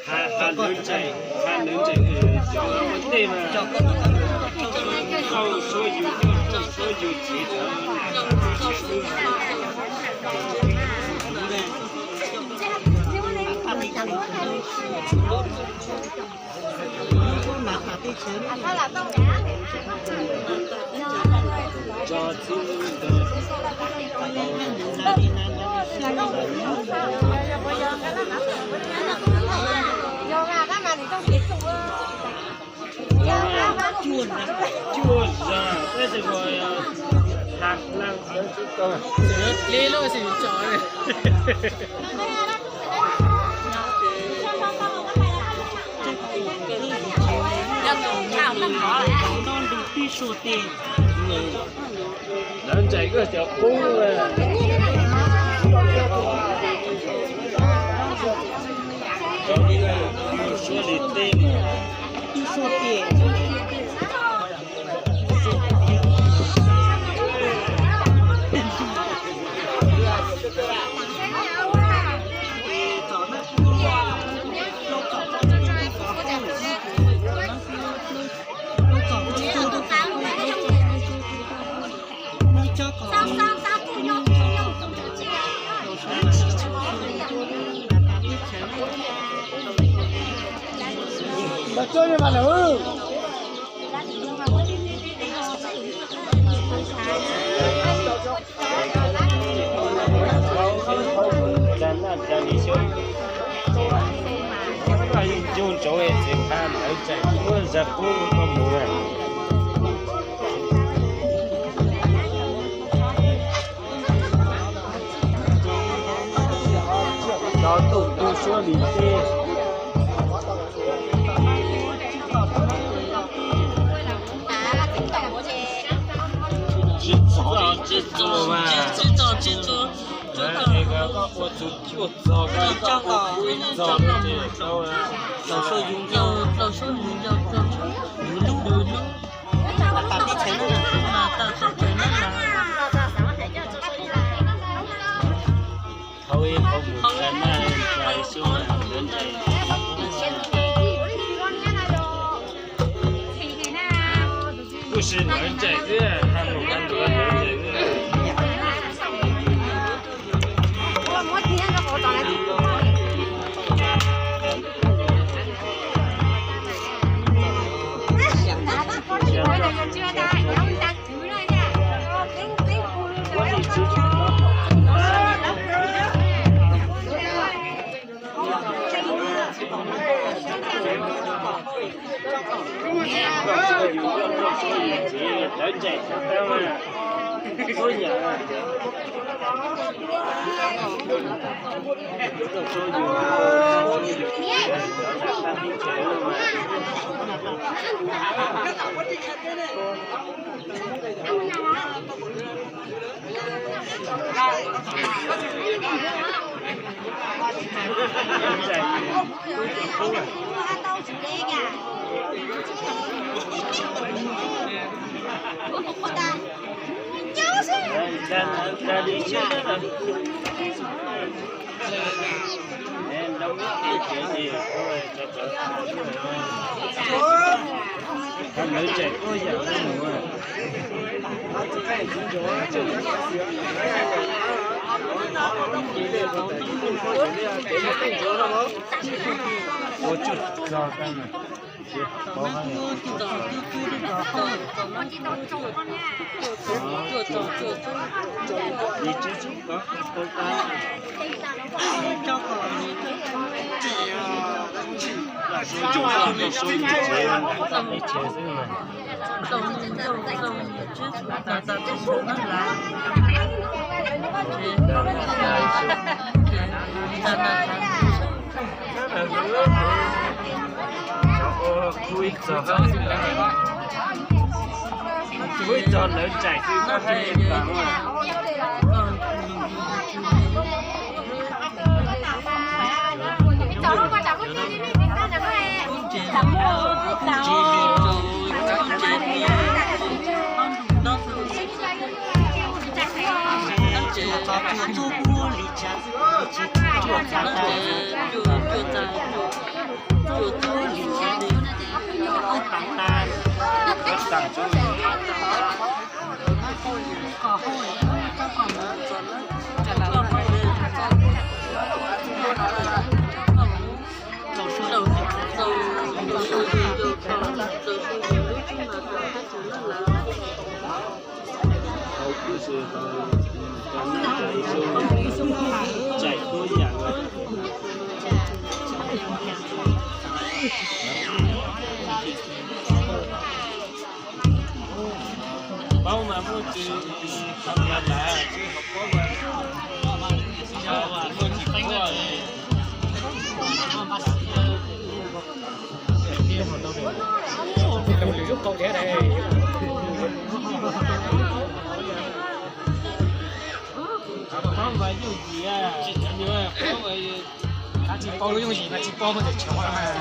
Ha ha lawv ntsaim, ha lawv ntsaim cov ua ntej mas, rau suab yus, rau suab yus txiv. Cuaj zag, tab sis mas hla hla sawv tsis tau. Li lub xwm tso. Lawv ntsaim koj cov qub. Cov suab li tej. Ncug ntsoov txiv pha ntawd tseem muab zaj qub koj mus. Cov tuaj tu suab li tej. Tsis txog, tsis txog mas. Tsis txog, tsis txog. Ua txug cuaj txog, koj ua peb txog ces tau. Tau ib qho mus tag na, txog xyoo lawv ntsaim. Kuj sis lawv ntsaim xwb, hais lus hais lus lawv ntsaim xwb. Ib txog lawv tsaim xwb koj hais li cas? Paub mas muaj tsis, muaj tsis paub. Paub mas yooj yim, tsis paub lub yooj yim mas tsis paub mas tseem tshuav.